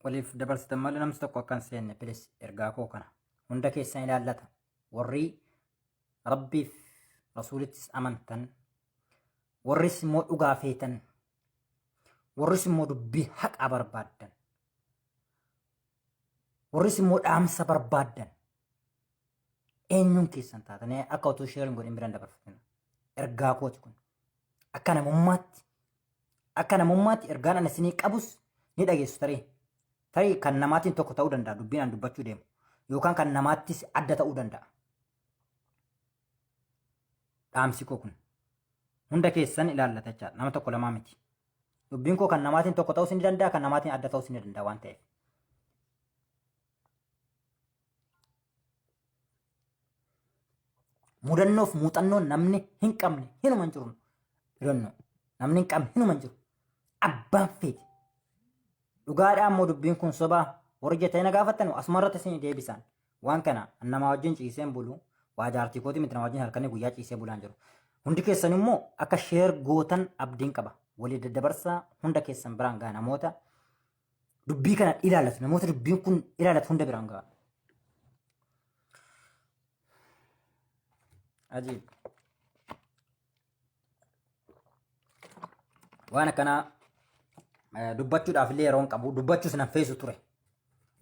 Waliif dabarsitan malee namni tokko akka hin seenne pilis ergaa koo kana hunda keessan ilaallata. Warri Rabbiif Rasuulittis amantan, warris immoo dhugaa feetan, warris immoo dubbii haqaa barbaaddan, warris immoo dhaamsa barbaaddan, eenyuun keessan taatanii akka utuu sheer hin godhin biraan dabarfatina. Ergaa kooti kun. Akka namummaatti akka namummaatti ergaan ani isinii qabus ni dhageessu tarii. Tarii kan namaatiin tokko ta'uu danda'a dubbiin ani dubbachuu deemu. Yookaan kan namaattis adda ta'uu danda'a. Dhaamsi koo kun hunda keessan ilaallata jechaadha. Nama tokko lamaa miti. Dubbiin koo kan namaatiin tokko ta'uus ni danda'a, kan namaatiin adda ta'uus ni danda'a waan ta'eef. Mudannoof muuxannoo namni hin qabne hinuma hin jiru. Mudannoo namni hin qabne hinuma hin jiru. Abbaan feeti. Dhugaadhaa immoo dubbiin kun sobaa warri jettanii na gaafattan asuma irratti isin deebisan. Waan kana namaa wajjin ciiseen bulu waa jaartii kooti miti nama wajjin halkanii guyyaa ciisee bulaan jiru. Hundi keessan immoo akka sheer gootan abdiin qaba. Walii daddabarsaa hunda keessan biraan gaha namoota dubbii kana ilaallatu namoota dubbiin kun ilaallatu hunda biraan gaha. Ajiib. Waan akkanaa dubbachuudhaaf illee yeroo hin qabu dubbachuus nan feesu ture.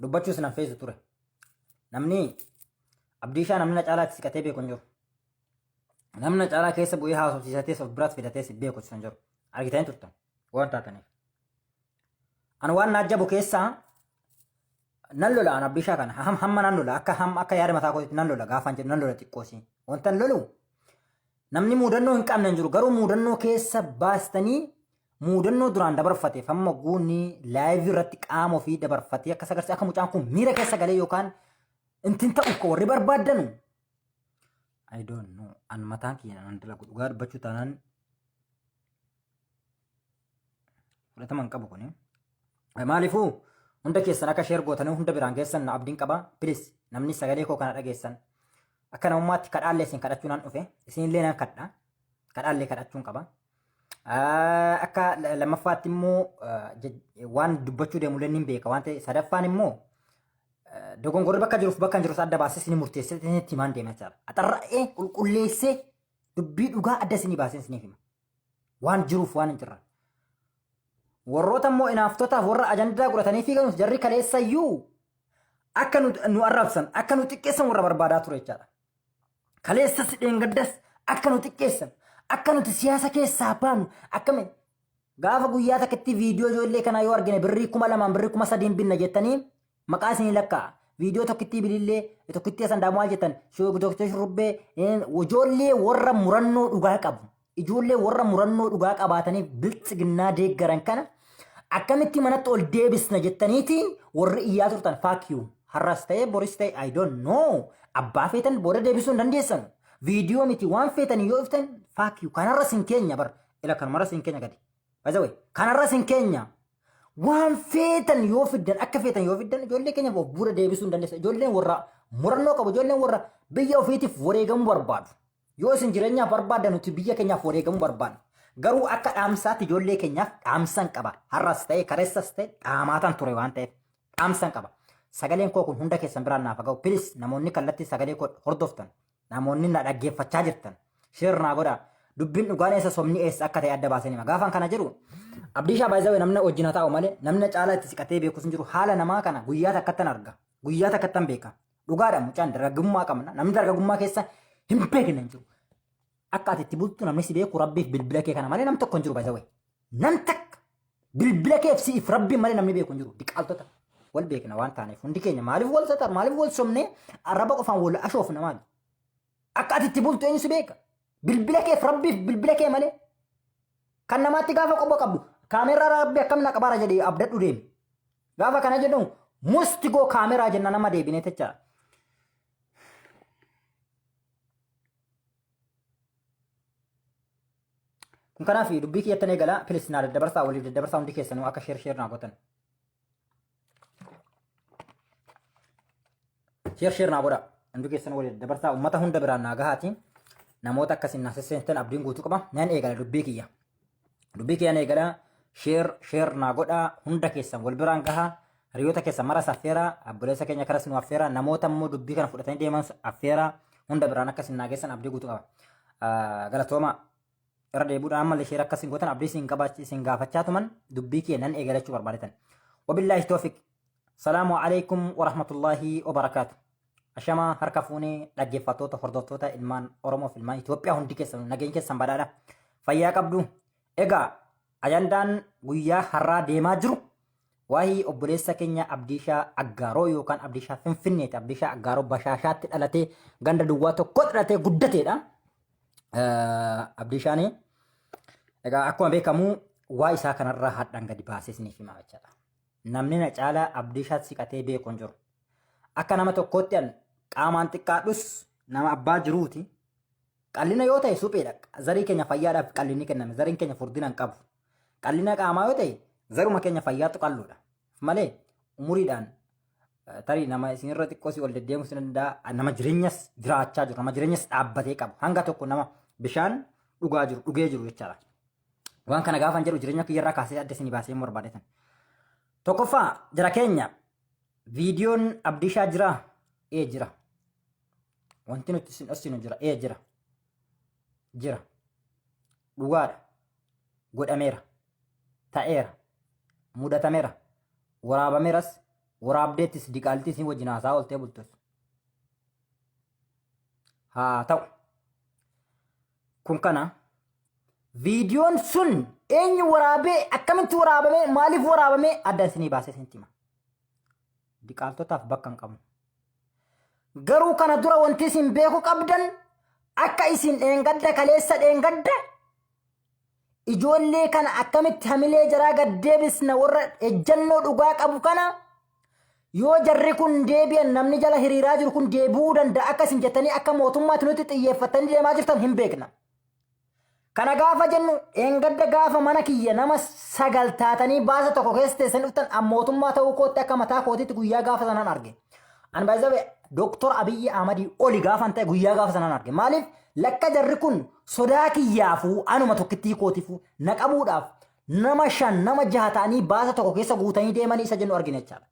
Dubbachuus nan feesu ture. Namni abdiishaa namni na caalaatti siqatee beeku hin jiru. Namni na caalaa keessa bu'ee haasofsiisatees of biraas fidatees beeku hin jiru. Argitanii turtan waan taataniif. An waan na ajjabu keessaa nan lola an abdiishaa kana hamma nan lola akka hamma akka yaada mataa kootiitti nan lola gaafaan jedhu nan lola xiqqoosii. Wanta lolu namni muudannoo hin qabne hin jiru garuu muudannoo keessa baastanii muudannoo duraan dabarfateef hamma guunni laayivii irratti qaama ofii dabarfatee akka sagarsiisa akka mucaan kun miira keessa galee yookaan intin ta'u akka warri barbaaddanu. I don't know. An mataan kiyya nan dalagu dhugaa dubbachuu taanaan fudhatama hin qabu kuni. Maaliifuu hunda keessan akka sheer gootanii hunda biraan geessan na abdiin qaba. Please namni sagalee koo kana dhageessan akka namummaatti kadhaallee isin kadhachuu nan dhufe isinillee nan kadha. Kadhaallee kadhachuun qaba. Akka lammaffaatti immoo waan dubbachuu deemullee ni beeka waan ta'e sadaffaan immoo dogongorri bakka jiruuf bakka hin jirus adda baasee isin murteessee itti himaan deema jechaadha. Axarra'ee qulqulleessee dubbii dhugaa adda isinii baasee isiniif hima. Waan jiruuf waan hin jirre. Warroota immoo inaaftotaaf warra ajandaa godhatanii fiiganus jarri kaleessayyuu akka nu arrabsan akka nu xiqqeessan warra barbaadaa ture jechaadha. Kaleessas dheengaddas akka nu xiqqeessan akka nuti siyaasa keessaa baanu akkami gaafa guyyaa takkatti viidiyoo ijoollee kanaa yoo argine birrii 2000 birrii 3000 binna jettanii maqaa isinii lakkaa'a. Viidiyoo tokkittii bilillee tokkittii asan maal jettan Dooktar Shurrubbee ijoollee warra murannoo dhugaa qabu. Ijoollee warra murannoo dhugaa qabaataniif biltsiginnaa deeggaran kana akkamitti manatti ol deebisna jettaniitiin warri iyyaa turtan fuck you. Har'as ta'e boris ta'e I don't know. Abbaa feetan booda deebisuu hin dandeessan. Viidiyoo miti waan feetan yoo iftan fuck you. Kanarras hin keenya bar. Ila kanumarras hin keenya gadi. By the way, kanarras hin keenya. Waan feetan yoo fiddan akka feetan yoo fiddan ijoollee keenya of bu'uura deebisuu hin dandeessan. Ijoolleen warra murannoo qabu, ijoolleen warra biyya ofiitiif wareegamuu barbaadu. Yoo isin jireenyaaf barbaaddan nuti biyya keenyaaf wareegamuu barbaadna. Garuu akka dhaamsaatti ijoollee keenyaaf dhaamsan qaba. Har'as ta'e kaleessas ta'e dhaamaatan ture waan ta'eef dhaamsan qaba. Sagaleen koo kun hunda keessan biraan naaf ga'u. Please namoonni kallattii sagalee koo hordoftan namoonni na dhaggeeffachaa jirtan share naa godhaa. Dubbiin dhugaan eessa sobni eessa akka ta'e adda baasanii hima. Gaafan kana jedhu Abdiishaa baay'isawee namni wajjin haa taa'u malee namni caalaa itti siqatee beekus hin jiru. Haala namaa kana guyyaa takkattan arga. Guyyaa takkattan beeka. Dhugaadha mucaan dargaggummaa qabna. Namni dargaggummaa keessa hin beekne hin jiru. Akka ati itti bultu namni si beeku rabbiif bilbila kee kana malee nam tokko hin jiru baay'isawee. Nam takka bilbila keef si'if rabbiin malee namni beeku hin jiru. Diqaaltota wal beekna waan taaneef hundi keenya maaliif wal satar maaliif wal somnee arraba qofaan wal ashoofna maali? Akka ati itti bultu eenyu si beeka? Bilbila keef rabbiif bilbila kee malee. Kan namaatti gaafa qobba qabdu kaameeraa rabbi akkam na qabaara jedhee abdadhu deemi. Gaafa kana jedhu musti goo kaameeraa jenna nama deebinee jechaadha. Kun kanaaf dubbii kiyyattan eegala pilis naa daddabarsaa waliif daddabarsaa hundi keessanuu akka sheer sheer naa gootan. Sheer sheer naa godha. Hundi keessan waliif daddabarsaa uummata hunda biraan naa gahaati. Namoota akkasiin naa sesseentan abdiin guutuu qaba. Nan eegala dubbii kiyya. Dubbii kiyyan eegala sheer sheer naa godha hunda keessan wal biraan gahaa. Hiriyoota keessan maras affeeraa, obboleessa keenya kanas nu affeeraa, namoota immoo dubbii kana fudhatanii deeman affeeraa, hunda biraan akka isin naa geessan abdii guutuu qaba. Galatooma irra deebi'uudhaan ammallee share akka isin gootan abdii isin qabaachi isin gaafachaa tuman dubbii kee nan eegalachuu barbaadetan. Wabillaahi toofiq. Salaamu alaikum warahmatullaahi wabarakaatu. Ashamaa harka fuunee dhaggeeffattoota hordoftoota ilmaan Oromoo fi ilmaan Itoophiyaa hundi keessan nageenya keessan badhaadha. Fayyaa qabdu. Egaa ajandaan guyyaa har'aa deemaa jiru waa'ee obboleessa keenya Abdiishaa Aggaaroo yookaan Abdiishaa Finfinneeti. Abdiishaa Aggaaroo Bashaashaatti dhalatee ganda duwwaa tokko dhalatee guddateedha. Abdiishaan egaa akkuma beekamu waa isaa kanarraa hadhaan gadi baasee isiniif himaa jechaadha. Namni na caalaa Abdiishaatti siqatee beeku hin jiru. Akka nama tokkootti an qaamaan xiqqaadhus nama abbaa jiruuti. Qallina yoo ta'e supheedha. Zarii keenya fayyaadhaaf qallinni kenname. Zariin keenya furdina hin qabu. Qallina qaamaa yoo ta'e zaruma keenya fayyaatu qalluudha. Malee umuriidhaan tarii nama isinirra xiqqoo si ol deddeemuu si danda'a. Nama jireenyas jiraachaa jiru. Nama jireenyas dhaabbatee qabu. Hanga tokko nama bishaan dhugaa jiru dhugee jiru jechaadha. Waan kana gaafan jedhu jireenya kiyyarraa kaasee adda isinii baasee hin barbaadetan. Tokkoffaa jara keenya viidiyoon Abdiishaa jiraa? Ee jira. Wanti nuti isin dhossinu jira. Ee jira. Jira. Dhugaadha. Godhameera. Ta'eera. Mudatameera. Waraabameeras. Waraabdeettis diqaaltii isin wajjin haasaa ooltee bultus. Haa ta'u. Kun kana. Viidiyoon sun eenyu waraabee akkamitti waraabamee maaliif waraabamee adda isinii baasee isinitti hima. Diqaaltotaaf bakka hin qabnu. Garuu kana dura wanti isin beeku qabdan akka isin dheengadda kaleessa dheengadda ijoollee kana akkamitti hamilee jaraa gad deebisna warra ejjannoo dhugaa qabu kana yoo jarri kun deebi'an namni jala hiriiraa jiru kun deebi'uu danda'a akka isin jettanii akka mootummaatti nutti xiyyeeffattanii deemaa jirtan hin beekna. Kana gaafa jennu dheengadda gaafa mana kiyya nama 9 taatanii baasa tokko keessa teessanii dhuftan an mootummaa ta'uu kootti akka mataa kootiitti guyyaa gaafa sanaan arge. An baay'ee Dooktor Abiyyi Ahmadii oli gaafan ta'e guyyaa gaafa sanaan arge. Maaliif lakka jarri kun sodaa kiyyaafuu anuma tokkittii kootiifuu na qabuudhaaf nama 5 nama 6 ta'anii baasa tokko keessa guutanii deemanii isa jennu argina jechaadha.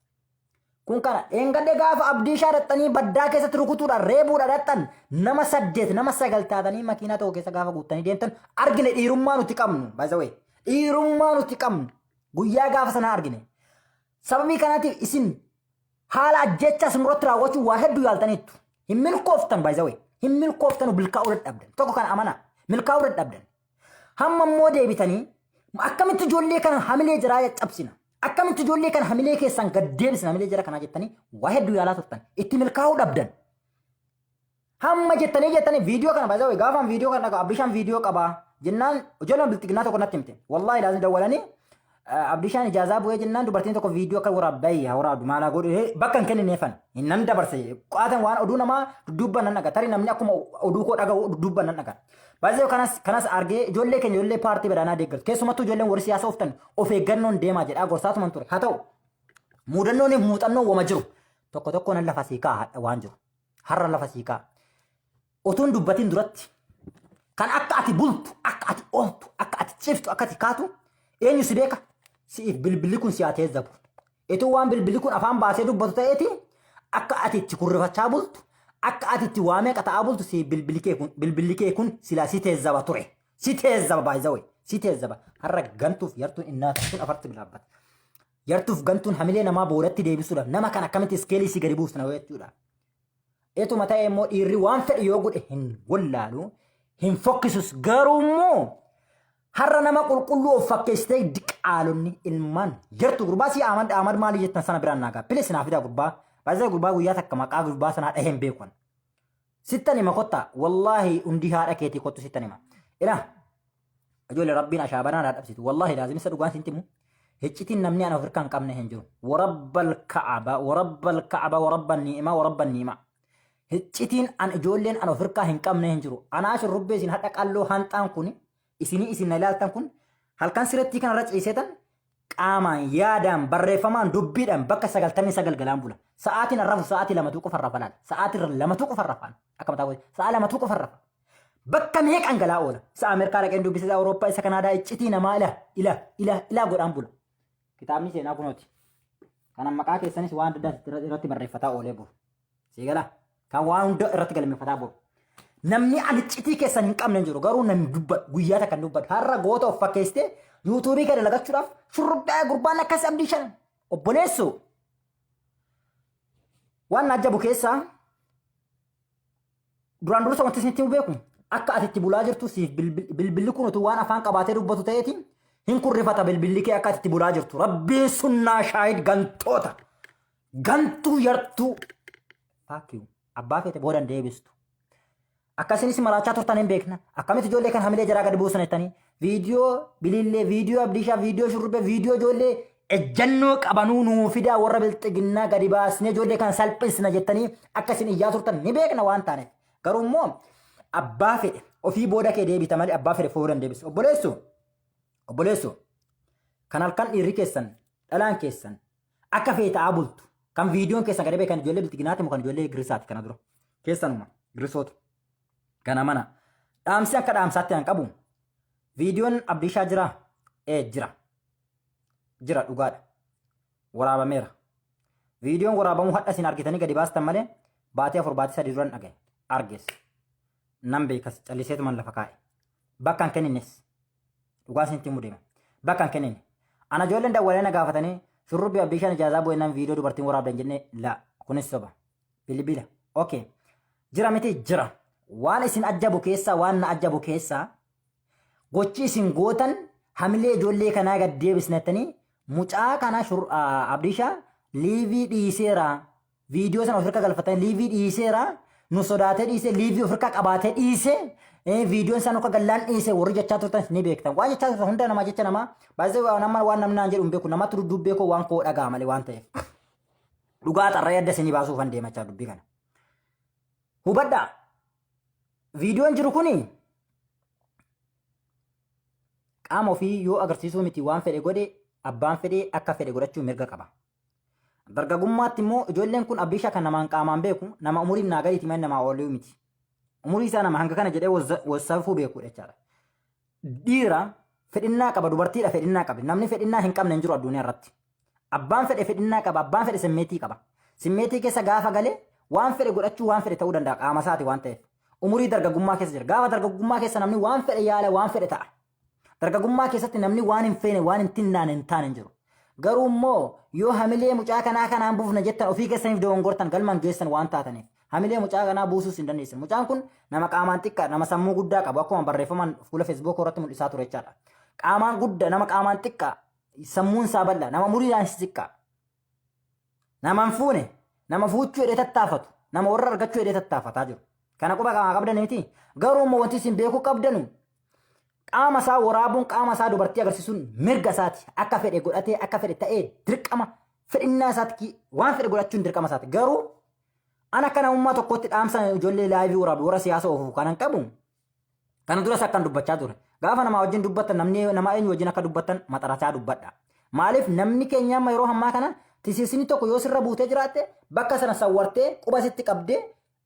Kun kana dheengadde gaafa abdiishaa dhaxxanii baddaa keessatti rukutuudhaan reebuudha dhaxxan nama 8 nama 9 taatanii makiinaa tokko keessa gaafa guuttanii deemtan argine dhiirummaa nuti qabnu. By the way dhiirummaa nuti qabnu guyyaa gaafa sanaa argine. Sababii kanaatiif isin haala ajjeechaa isin irratti raawwachuu waa hedduu yaaltaniittu. Hin milkooftan by the way hin milkooftanu milkaa'uu dadhabdan. Tokko kana amanaa milkaa'uu dadhabdan. Hamma immoo deebitanii akkamitti ijoollee kana hamilee jaraa caccabsina? Akkamitti ijoollee kana hamilee keessan gad deebisna hamilee jara kanaa jettanii waa hedduu yaalaa turtan. Itti milkaa'uu dhabdan. Hamma jettanii jettanii viidiyoo kana baay'ee gaafaan viidiyoo kana dhagaa Abdishaan viidiyoo qabaa jennaan ijoolleen bilxiginnaa tokko natti himte. Wallaahi laazim dawwalanii Abdishaan ijaazaa bu'ee jennaan dubartiin tokko viidiyoo akka waraabdaa yaa waraabdu maalaa godhu bakka hin kennineefan hin nan dabarse qaatan waan oduu namaa dudduubban nan dhaga tarii namni akkuma oduu koo dhaga'u dudduubban nan dhaga. Baay'ee kanas kanas argee ijoollee keenya ijoollee paartii badhaanaa deeggartu keessumattuu ijoolleen warri siyaasa ooftan of eeggannoon deemaa jedhaa gorsaatuman ture haa ta'u muudannoon muuxannoon wama jiru tokko tokko nan lafa sii kaa'a waan jiru har'a lafa sii kaa'a. Utuun dubbatiin duratti kan akka ati bultu, akka ati ooltu, akka ati ciiftu, akka ati kaatu eenyu si beeka? Si'iif bilbilli kun si haa teezzabu. Ituu waan bilbilli kun afaan baasee dubbatu ta'eeti akka ati itti kurrifachaa bultu, akka ati itti waa meeqa ta'aa bultu si bilbilli kee kun bilbilli kee kun silaa si teezzaba ture. Si teezzaba by the way. Si teezzaba. Har'a gantuuf yartuun innaaftuun afarti bilaabbata. Yartuuf gantuun hamilee namaa boodatti deebisuudhaaf nama kan akkamitti iskeelii si gadi buusna jechuudha. Etuma ta'e immoo dhiirri waan fedhe yoo godhe hin wallaalu, hin fokkisus garuu immoo har'a nama qulqulluu of fakkeessitee diqaalonni ilmaan yartu gurbaa si Ahmad Ahmad maali jettan sana biraan naagaa. Pilis naa fidaa gurbaa. Baay'ee gurbaa guyyaa takka maqaa gurbaa sanaa dhahee hin beeku. Sittan hima kottaa wallaahi hundi haadha keetii kottu sittan hima. Ilaa ijoollee rabbiin ashaabanaa naa dhabsitu wallaahi laazim isa dhugaan sin timu hiccitiin namni ana ofirkaa hin qabne hin jiru. Warabbal ka'aba warabbal ka'aba warabban ni'imaa warabban ni'imaa. Hiccitiin an ijoolleen an ofirkaa hin qabne hin jiru. Anaa shurrubbee isin hadha qalloo hanxaan kun isinii isin na ilaaltan kun halkan sirettii kanarra ciiseetan qaamaan, yaadaan, barreeffamaan, dubbiidhaan bakka 99 galaan bula. Sa'aatiin an rafu sa'aatii lamatuu qofa rafa laala. Sa'aatii lamatuu qofa rafaan. Akka mataa kooti. Sa'a lamatuu qofa rafa. Bakka meeqan galaa oola. Isa Ameerikaa dhaqeen dubbisa, isa Awurooppaa, isa Kanaadaa iccitii namaa ila, ila, ila, ila godhaan bula. Kitaabni seenaa kunooti. Kanan maqaa keessanis waan adda addaa irratti barreeffataa oolee boru. Sii galaa? Kan waan hunda irratti galmeeffataa boru. Namni ani iccitii keessan hin qabne hin jiru garuu nan dubbadhu guyyaa takka hin dubbadhu. Har'a goota of fakkeessitee yuutuubii kana dalagachuudhaaf shurrubbaa gurbaan akkas abdii shan obboleessu. Waan na ajabu keessaa duraan dursa wanti isinitti himu beeku akka ati itti bulaa jirtu siif bilbilli kun utuu waan afaan qabaatee dubbatu ta'eeti hin kurrifata bilbilli kee akka ati itti bulaa jirtu. Rabbiin sunnaa shaahid gantoota gantuu yartuu. Fuck you. Abbaa feete booda hin deebistu. Akkasinis maraachaa turtan hin beekna. Akkamitti ijoollee kan hamilee jaraa gadi buusan jettanii viidiyoo bilillee, viidiyoo abdiishaa, viidiyoo shurrubbee, viidiyoo ijoollee ejjannoo qabanuu nuu fidaa warra bilxiginnaa gadi baasnee ijoollee kan salphisna jettanii akka isin iyyaa turtan ni beekna waan taaneef. Garuu immoo abbaa fedhe ofii booda kee deebita malee abbaa fedhe booda hin deebisu. Obboleessu obboleessu kan halkan dhiirri keessan dhalaan keessan akka feete ta'aa bultu. Kan viidiyoon keessan gadi ba'e kan ijoollee biltiginaati moo kan ijoollee girrisaati kana dura. Keessanuma girrisoota. Kana mana. Dhaamsi akka dhaamsaatti kan qabu viidiyoon Abdiishaa jira? Ee jira. Jira dhugaadha. Waraabameera. Viidiyoon waraabamuu hadha isin argitanii gadi baastan malee baatii 4 baatii 3 duran dhagaye. Arges. Nan beekas calliseetuman lafa kaa'e. Bakka hin kennines. Dhugaa isinitti himuu deema. Bakka hin kennine. Ana ijoolleen dawwalee na gaafatanii shurrubbi abdiishaan ijaazaa bu'ennaan viidiyoo dubartiin waraabdan jennee la kunis soba. Bilbila. Okay. Jira miti jira. Waan isin ajjabu keessaa waan na ajjabu keessaa gochi isin gootan hamilee ijoollee kanaa gad deebisnettanii mucaa kana abdiishaa liivii dhiiseera Viidiyoo sana ofirka galfatanii liivii dhiiseera. Nu sodaatee dhiisee liivii ofirka qabaatee dhiisee viidiyoon isaan akka gallaan dhiisee warri jechaa turtan ni beektan. Waan jechaa turtan hunda namaa jecha namaa baay'ee waan amma waan namni naan jedhu hin beeku namatti dudduubbee koo waan koo dhagaa malee waan ta'eef. Dhugaa xarree adda isinii baasuufan deemachaa dubbii kana. Hubadhaa. Viidiyoon jiru kuni qaama ofii yoo agarsiisuu miti waan fedhe godhe abbaan fedhe akka fedhe godhachuu mirga qaba. Dargagummaatti immoo ijoolleen kun Abdiishaa kan namaan qaamaan beeku nama umuriin naa gadiiti malee namaa olii miti. Umurii isaa nama hanga kana jedhee wassafuu beeku jechaadha. Dhiira fedhinnaa qaba dubartiidha fedhinnaa qabi. Namni fedhinnaa hin qabne hin jiru addunyaa irratti. Abbaan fedhe fedhinnaa qaba abbaan fedhe simmeetii qaba. Simmeetii keessa gaafa galee waan fedhe godhachuu waan fedhe ta'uu danda'a qaama isaati waan ta'eef. Umurii dargaggummaa keessa jira. Gaafa dargaggummaa keessa namni waan fedhe yaala waan fedhe ta'a. Dargagummaa keessatti namni waan hin feene waan hin tinnaane hin taane hin jiru. Garuu immoo yoo hamilee mucaa kanaa kanaan buufna jettan ofii keessaniif dogongortan galmaan geessan waan taataniif. Hamilee mucaa kanaa buusuus hin dandeessan. Mucaan kun nama qaamaan xiqqaa nama sammuu guddaa qabu akkuma barreeffamaan fuula Facebook irratti mul'isaa ture jechaadha. Qaamaan guddaa nama qaamaan xiqqaa sammuun isaa bal'aa nama umuriidhaan xiqqaa. Nama hin fuune, nama fuuchuu jedhee tattaafatu, nama warra argachuu jedhee tattaafataa jiru. Kana quba qaama qabdan miti. Garuu immoo wanti isin beekuu qabdanu qaama isaa waraabuun qaama isaa dubartii agarsiisuun mirga isaati. Akka fedhe godhatee akka fedhe ta'ee dirqama fedhinnaa isaatti waan fedhe godhachuun dirqama isaati. Garuu an akka namummaa tokkootti dhaamsa ijoollee laayivii waraabu warra siyaasa oofu kanan qabu Kana duras akkan dubbachaa ture. Gaafa namaa wajjin dubbattan namni nama eenyu wajjin akka dubbattan maxarachaa dubbadha. Maaliif namni keenya amma yeroo ammaa kana tisiisni tokko yoo sirra buutee jiraatte bakka sana sawwartee quba sitti qabdee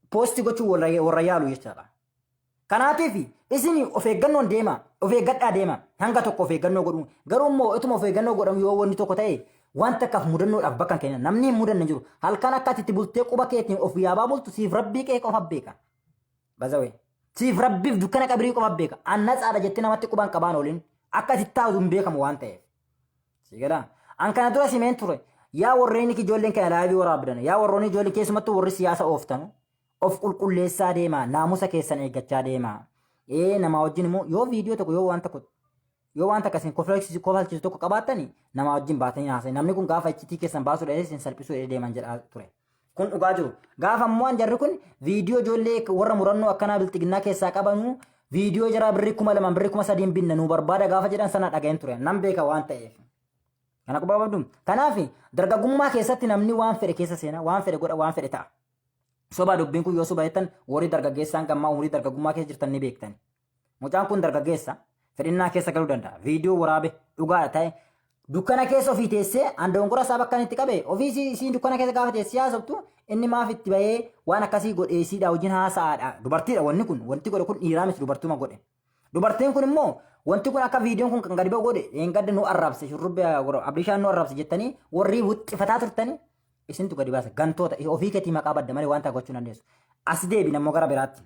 poosti gochuu warra yaalu jechaadha. Kanaatiif isin of eeggannoon deema, of eeggadhaa deema. Hanga tokko of eeggannoo godhuu. Garuu immoo ituma of eeggannoo godhamu yoo wanni tokko ta'e waan takkaaf mudannoodhaaf bakka hin kennan. Namni hin mudanne hin jiru. Halkan akka ati itti bultee quba keetiin of yaabaa bultu siif rabbii kee qofa beeka. Bazawee. Siif rabbiif dukkana qabirii qofa beeka. An natsaadha jettee namatti qubaan qabaan oolin. Akka ati taa'u hin beekamu waan ta'eef. Si galaa. An kana dura simeen ture. Yaa warreen ijoolleen kana laayivii waraabdan. Yaa warroonni ijoollee keessumattuu warri siyaasa ooftanu. Of qulqulleessaa deemaa. Naamusa keessan eeggachaa deemaa. Ee namaa wajjin immoo yoo viidiyoo tokko yoo waan tokko yoo waan takka isin kofalchiisu tokko qabaattani namaa wajjin baatanii haasa'e. Namni kun gaafa iccitii keessan baasuu dha isin salphisuu dha deeman jedhaa ture. Kun dhugaa jiru. Gaafa immoo an jarri kun viidiyoo ijoollee warra murannoo akkanaa bilxiginnaa keessaa qabanu viidiyoo jaraa birrii 2000 birrii 3000 binna nuu barbaada gaafa jedhan sana dhaga'een ture. Nan beeka waan ta'eef. Kana quba qabdu. Kanaaf dargaggummaa keessatti namni waan fedhe keessa seena, waan fedhe godha, waan fedhe ta'a. Sobaa dubbiin kun yoo soba jettan warri dargaggeessaan gammaa umurii dargaggummaa keessa jirtan ni beektan. Mucaan kun dargaggeessa fedhinnaa keessa galuu danda'a. Viidiyoo waraabe dhugaadha ta'e dukkana keessa ofii teessee an dogongora isaa bakka inni itti qabe ofii isiin dukkana keessa gaafa teessee haasoftu inni maaf itti bahee waan akkasii godhee isiidha wajjin haasa'aadha. Dubartiidha wanni kun wanti godhe kun dhiiraa miti dubartuma godhe. Dubartiin kun immoo Wanti kun akka viidiyoon kun kan gadi ba'u godhe eengadda nu arraabse shurrubbee Abdishaan nu arraabse jettanii warri wuxxifataa turtanii isintu gadi baasa. Gantoota ofii keetii maqaa badda malee wanta gochuu hin dandeessu. As deebina immoo gara biraatti.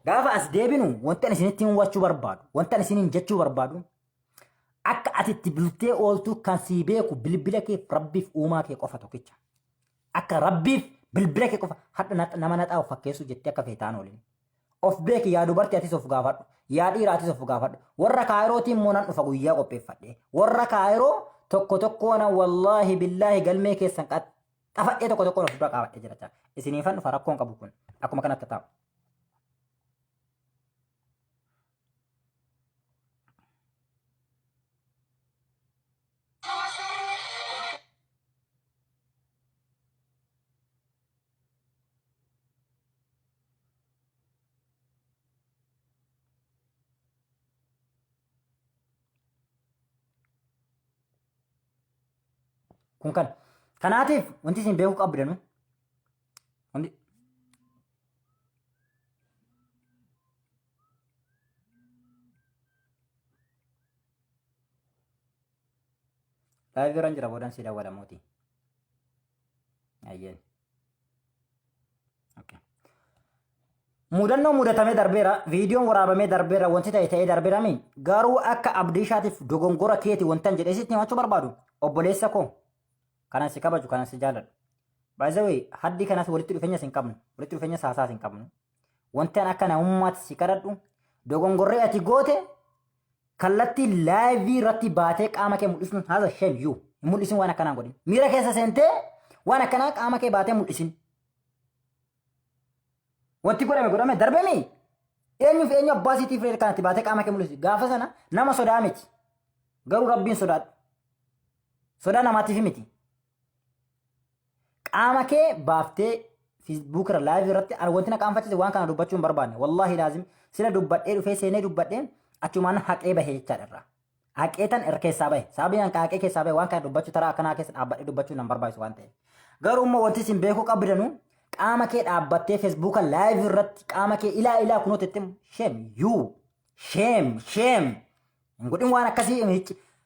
Gaafa as deebinu wanti ani isinitti himachuu barbaadu, wanti ani isiniin jechuu barbaadu akka ati itti bultee ooltu kan sii beeku bilbila kee rabbiif uumaa kee qofa tokkicha. Akka rabbiif bilbila kee qofa hadha nama naxaa of fakkeessuu jettee akka feetaan oolin. Of beeki yaa dubartii atis of gaafadhu. Yaa dhiira atis of gaafadhu. Warra kaayirootiin immoo nan dhufa guyyaa qopheeffadhe. Warra kaayiroo tokko tokkoon wallaahi billaahi galmee keessan xafadhee tokko tokkoon of dura qaabadhee jira. Isiniifan dhufa rakkoon qabu kun akkuma kanatti taa'u. Kun kan. Kanaatiif wanti isin beekuu qabdanu wanti Live irra jira boodan si dawwala mootii. Ayyeen. Okay. Mudannoo mudatamee darbeera, viidiyoon waraabamee darbeera, wanti ta'e ta'ee darbeera mi? Garuu akka abdiishaatiif dogongora keeti wantan jedhee sitti himachuu barbaadu. Obboleessa koo kanan si kabaju kanan si jaaladhu. By the way, haddi kanas walitti dhufeenyas hin qabnu, walitti dhufeenya saasaas hin qabnu. Wanti an akka namummaatti si kadhadhu dogongorree ati goote kallattii laayivii irratti baatee qaama kee mul'isuun haasa shame you hin mul'isin waan akkanaa godhin. Miira keessa seentee waan akkanaa qaama kee baatee mul'isin. Wanti godhame godhame darbe mi? Eenyuuf eenyu abbaa siitiif reer kanatti baatee qaama kee mul'isi. Gaafa sana nama sodaa miti. Garuu rabbiin sodaadhu. Sodaa namaatiif miti. Qaama kee baaftee Facebook irra live irratti ani wanti na qaanfachiise waan kana dubbachuu hin barbaanne. Wallaahi laazim sila dubbadhee dhufee seenee dubbadhee achumaan haqee bahe jechaadha irraa. Haqee tan irra keessaa bahe. Sababiin an haqee keessaa bahe waan kana dubbachuu taraa akkanaa keessa dhaabbadhee dubbachuu nan barbaachisu waan ta'eef. Garuu immoo wanti isin beekuu qabdanu qaama kee dhaabbattee Facebooka live irratti qaama kee ilaa ilaa kunoo tettee shame you shame shame hin godhin waan akkasii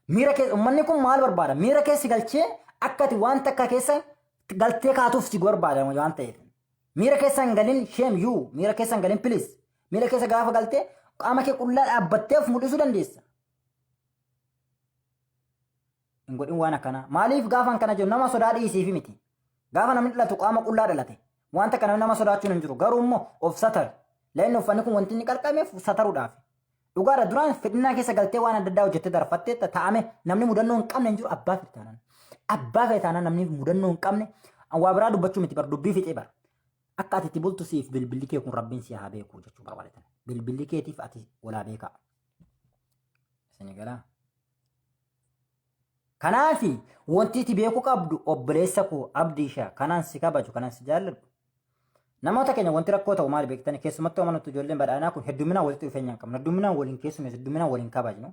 miira keessa uummanni kun maal barbaada miira keessa galchee akka ati waan takka keessa galtee kaatuuf si barbaada waan ta'eef miira keessa hin galin shame you miira keessa hin galin please miira keessa gaafa galtee qaama kee qullaa dhaabbattee of mul'isuu dandeessa. Hin godhin waan akkanaa. Maaliif gaafa kana jiru nama sodaa dhiisiifi miti. Gaafa namni dhalatu qaama qullaa dhalate. Wanta kana nama sodaachuun hin jiru. Garuu immoo of satari. Leenni uffanni kun wanti inni qalqameef sataruudhaaf. Dhugaadha duraan fedhinnaa keessa galtee waan adda addaa hojjettee darfattee taa'ame namni mudannoo hin qabne hin jiru abbaa fedhe taanaan. Abbaa fedhe taanaan namni mudannoo hin qabne waa biraa dubbachuu miti bar dubbii fixee bar. Akka ati itti bultu siif bilbilli kee kun rabbiin si haa beeku jechuu barbaadetan. Bilbilli keetiif ati walaa beekaa. Isin galaa. Kanaafi wanti ati beekuu qabdu obboleessa koo Abdiisha kanaan si kabaju kanaan si jaalladhu. Namoota keenya wanti rakkoo ta'u maal beektani keessumattuu amanattu ijoolleen badhaadhinaa kun hedduminaan walitti dhufeenya hin qabnu hedduminaan waliin keessumeessu hedduminaan waliin kabajnu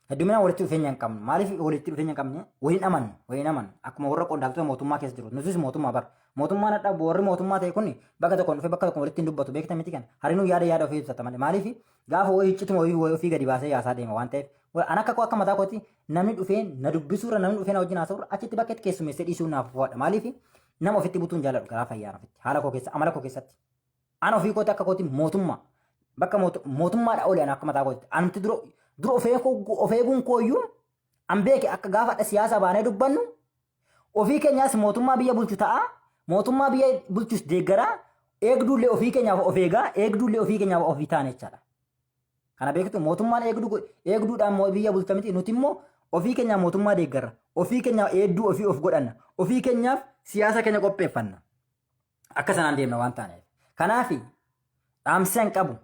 hedduminaan walitti dhufeenya hin qabnu maaliif walitti dhufeenya hin qabne waliin amannu waliin amannu akkuma warra qondaaltota mootummaa keessa jiru nutis mootummaa bara mootummaan hadha warri mootummaa ta'e kun bakka tokkoon dhufee bakka tokkoon walitti hin dubbatu beekta miti kan harinuu yaada yaada ofii ibsata malee maaliif gaafa wayii iccituma wayii ofii gadi baasee yaasaa deema waan ta'eef An akka koo akka mataa kootti namni dhufee na dubbisuurra namni dhufee na wajjin haasa'urra achitti bakka itti keessummeessee dhiisuun naaf fo'adha. Maaliif nama ofitti butuun jaalladhu garaa fayyaan ofitti haala koo keessa amala koo keessatti. An ofii kootti akka kootti mootummaa bakka mootummaadha oli an akka mataa kootti anumti dura dura of eeguun kooyyuu an beeke akka gaafa hadha siyaasa baanee dubbannu ofii keenyaas mootummaa biyya bulchu ta'a mootummaa biyya bulchus deeggaraa eegduullee ofii keenyaaf of eegaa eegduullee ofii keenyaaf ofii taane jechaadha. Kana beektu mootummaan eegduu eegduudhaan moo biyya bulcha miti nuti immoo ofii keenyaa mootummaa deeggarra. Ofii keenyaa eegduu ofii of godhanna. Ofii keenyaaf siyaasa keenya qopheeffanna. Akka sanaan deemna waan taaneef. Kanaaf dhaamsi an qabu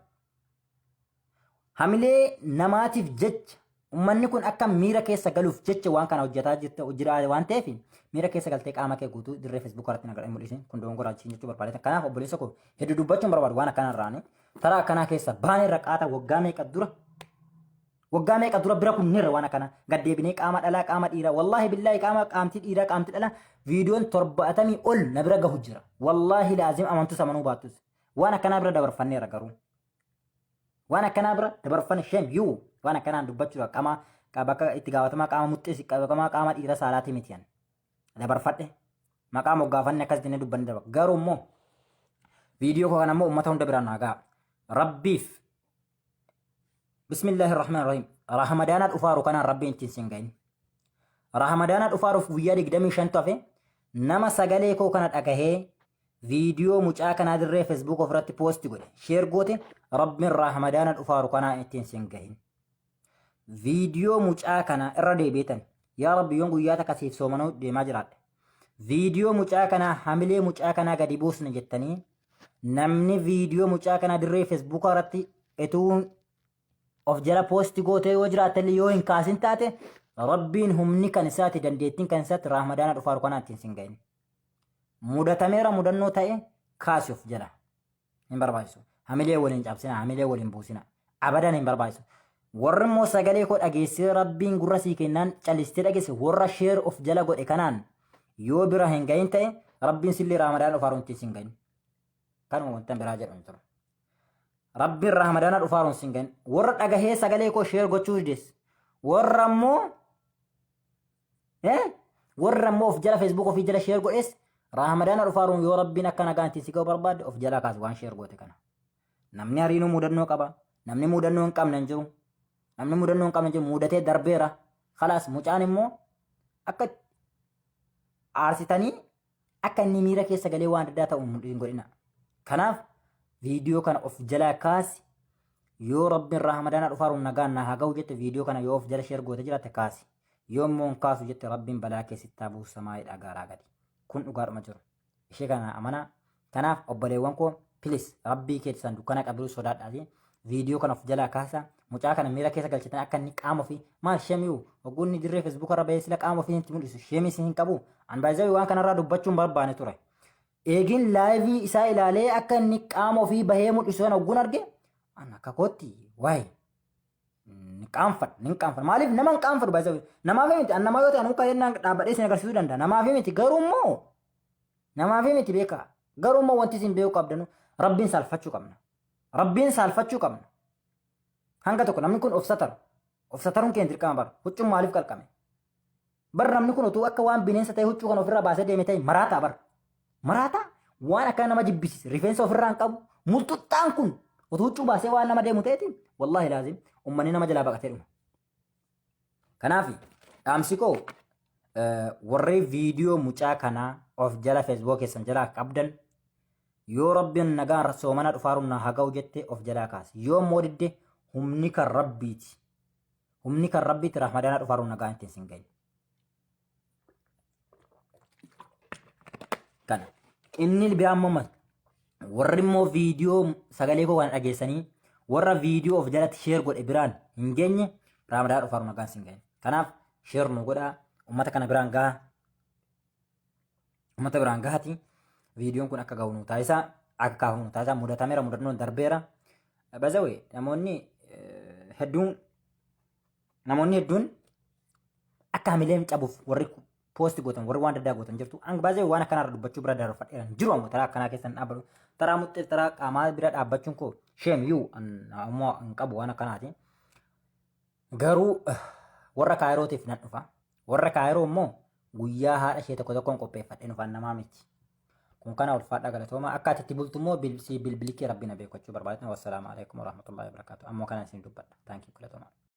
hamilee namaatiif jecha Ummanni kun akka miira keessa galuuf jecha waan kana hojjetaa jirta jira waan ta'eef miira keessa galtee qaama kee guutuu dirree Facebook irratti nagar hin mul'isin kun dogongora siin jechuu barbaade. Kanaaf obboleessa koo hedduu dubbachuun barbaadu waan akkana irraani. Taraa akkanaa keessa baanee irra qaata waggaa meeqa dura waggaa meeqa dura bira kunneerra waan akkana gad deebinee qaama dhalaa qaama dhiiraa wallaahi billaahi qaama qaamtii dhiiraa qaamtii dhalaa viidiyoon 70 ol na bira gahu jira wallaahi laazim amantus amanuu baattus waan akkanaa bira dabarfanneerra garuu. Waan akkanaa bira dabarfan shame you Waan akkanaan dubbachuudha qaama bakka itti gaafatamaa qaama muxxees qaama qaama dhiira saalaati miti an. Dabarfadhe maqaa moggaafanne akkas jennee dubbanne darba. Garuu immoo viidiyoo koo kana immoo uummata hunda biraan naa ga'a. Rabbiif Bismillaahi Rahmaan Rahiim. Rahamadaana dhufaaru kanaan rabbiin ittiin sin gahin. Rahamadaana dhufaaruuf guyyaa 25 hafe nama sagalee koo kana dhagahee viidiyoo mucaa kanaa dirree Facebook ofirratti poosti godhe sheer goote rabbiin rahamadaana dhufaaru kanaan ittiin sin gahin. Viidiyoo mucaa kanaa irra deebiitan yaa rabbi yoon guyyaa takka siif soomanuu deemaa jiraadhe. Viidiyoo mucaa kanaa hamilee mucaa kanaa gadi buusna jettanii namni viidiyoo mucaa kanaa dirree feesbuukaa irratti etuu of jala poosti gootee yoo jiraatte illee yoo hin kaasin taate rabbiin humni kan isaati dandeettiin kan isaati raahmadaana dhufaaru kanaa ittiin sin gahin. Mudatameera mudannoo ta'e kaasi of jala. Hin barbaachisu. Hamilee waliin cabsina, hamilee waliin buusina. Abadan hin barbaachisu. Warri immoo sagalee koo dhageessee rabbiin gurra sii kennaan callistee dhageesse warra sheer of jala godhe kanaan yoo bira hin gahin ta'e rabbiin sillee raamadaan dhufaaruun ittiin sin gahin. Kanuma wanta biraa jedhu hin jiru. Rabbiin raamadaana dhufaaruun sin gahin. Warra dhagahee sagalee koo sheer gochuu dides. Warra immoo Warra immoo of jala Facebook ofii jala share godhes Raamadaana dhufaaruun yoo rabbiin akka nagaan ittiin si ga'u barbaadde of jalaa kaasi waan share goote kana. Namni hariinuu mudannoo qaba. Namni mudannoo hin qabne hin jiru. Namni mudannoo hin qabne hin jiru mudatee darbeera. Kalaas mucaan immoo akka aarsitanii akka inni miira keessa galee waan adda addaa ta'u hin godhina. Kanaaf viidiyoo kana of jalaa kaasi yoo rabbiin raamadaana dhufaaruun nagaan naa haa ga'u jette viidiyoo kana yoo of jala share goote jiraatte kaasi. Yoo immoo hin kaasu jette rabbiin balaa kee sitti haa buusu samaayidhaa gaaraa gadi. Kun dhugaadhuma jiru. Ishee kana amanaa. Kanaaf obboleewwan koo please rabbii keessan dukkana qabiruu sodaadhaati. Viidiyoo kana of jalaa kaasa. Mucaa kana miira keessa galchitan akka inni qaama ofii maal shemiyuu hogguu inni dirree feesbuuka irra bahee sila qaama ofii itti mul'isu shemii isin hin qabu. An baay'ee waan kanarraa dubbachuun barbaane ture. Eegin laayivii isaa ilaalee akka inni qaama ofii bahee mul'isu sana hogguun arge an akka kootti waayee ni qaanfadha ni qaanfadha maaliif nama hin qaanfadhu baay'ee namaaf miti an nama yoo ta'e anuu ka'ee dhaabbadhee isin agarsiisuu danda'a namaaf miti garuu immoo namaaf miti beekaa garuu immoo wanti isin beekuu qabdanu rabbiin saalfachuu qabna rabbiin saalfachuu qabna hanga tokko namni kun of sataru of sataruun keenya dirqama bara huccuun maaliif qalqame bar namni kun utuu akka waan bineensa ta'e huccuu kan ofirraa baasee deeme ta'e maraataa bar maraataa waan akka nama jibbisiise rifeensa ofirraa hin qabu mulxuxxaan kun utuu huccuu baasee waan nama deemu ta'eeti wallaahi laazim ummanni nama jalaa baqatee dhuma. Kanaaf dhaamsi koo warri viidiyoo mucaa kanaa of jala feesbuuk keessan jalaa qabdan yoo rabbiin nagaan soomana dhufaaruun na haa ga'u jette of jalaa kaasi yoo immoo didde humni kan rabbiiti. Humni kan rabbiitti rahmadaana dhufaaruun nagaan ittiin sin gahin. Kana. Inni biraa immoo mas warri immoo viidiyoo sagalee koo kana dhageessanii warra viidiyoo of jalatti sheer godhe biraan hin geenye raamadaana dhufaaruun nagaan sin gahin. Kanaaf sheer nu godhaa uummata kana biraan gahaa. Uummata biraan gahati viidiyoon kun akka gahu nu taasisaa akka kaafamu nu taasisaa mudatameera mudannoon darbeera. Bazawe namoonni hedduun namoonni hedduun akka hamileen cabuuf warri poosti gootan warri waan adda addaa gootan jirtu. An baay'ee waan akkanarra dubbachuu bira darfadheera jiru ammoo taraa akkanaa keessan dhaabbatu taraa muxxee taraa qaamaa bira dhaabbachuun koo sheem yuu ammoo hin qabu waan akkanaati. Garuu warra kaayirootiif nan dhufa. Warra kaayiroo immoo guyyaa haadha ishee tokko tokkoon qopheeffadhee dhufaan namaa miti. Kun kana ulfaadha galatooma. Akka ati itti bultu immoo bilbili kee rabbi na beeku jechuu barbaadna. Wassalaamu alaikum warahmatullahi wabarakatuh. Ammoo kana isin dubbadha. Thank you galatooma.